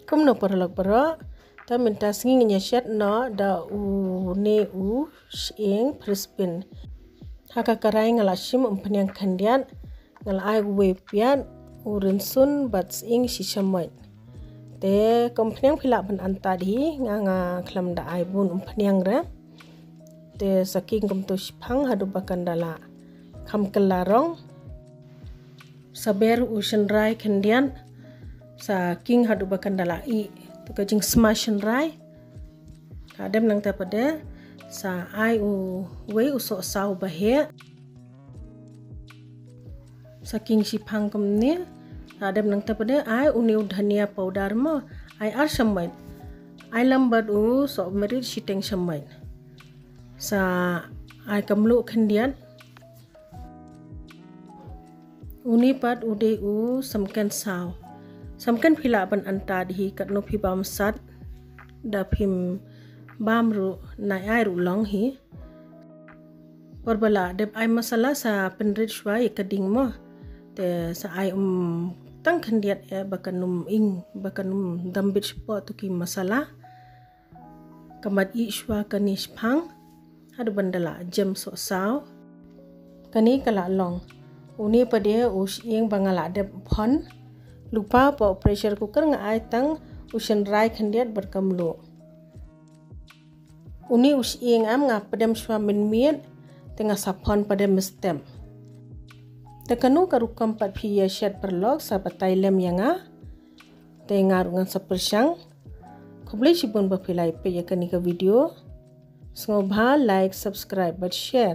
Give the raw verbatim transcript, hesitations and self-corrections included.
Kumno paralok baroh, ta mynta sngi ngin ïa shet noh da une u shyieng French bean. Ha ka karai nga la shim umphniang khyndiat, nga la ai uwei u piat, u rynsun bad shyieng shi shamoit. Te ka umphniang phi lah ban antad hi, nga nga khlem da ai bun umphniang re. Te sa king kumto shiphang haduh ba kan da la kham kylla rong. Sa ber u shynrai khyndiat, sa king haduh ba kan da la ih. Te ka jingsma shynrai. Hadem nangta pat de, sa ai uwei u sohsaw ba heh. Sa king shiphang kumne, hadem nangta pat de, ai une u dhania powder mo, ai ar shamoit. Ai lem bad u sohmrit shiteng shamoit. Sa ai ka mluh khyndiat. Une pat u dei u samken saw. Samken phi lah ban antad hi katno phi bam sat. Da phim bam ruh nai ai ruh long hi. Por ba la dep ai masala sa pynrit shuwa ïa ka ding mo. Te sa ai um tang khyndiat ïa ba kan ym ing, ba kan ym dam bit shapoh tu ki masala. Ka mat ih shuwa kane shiphang. Haduh ban da la jem sohsaw. Kane ka la long. Une pat de u shyieng ba nga la dep phon. Lypa pat pressure cooker nga ai tang u shynrai khyndiat bad ka mluh. Une u shyieng am nga pdem shuwa mynmiet, te nga sa phon pat de mynstep. Te kano ka rukom pat phi ïa shet paralok sa batai lem ïa nga. Te nga ruh ngan sa pyrshang. Khublei shibun ba phi la ïa peit ïa kane ka video. Sngewbha like, subscribe bad share.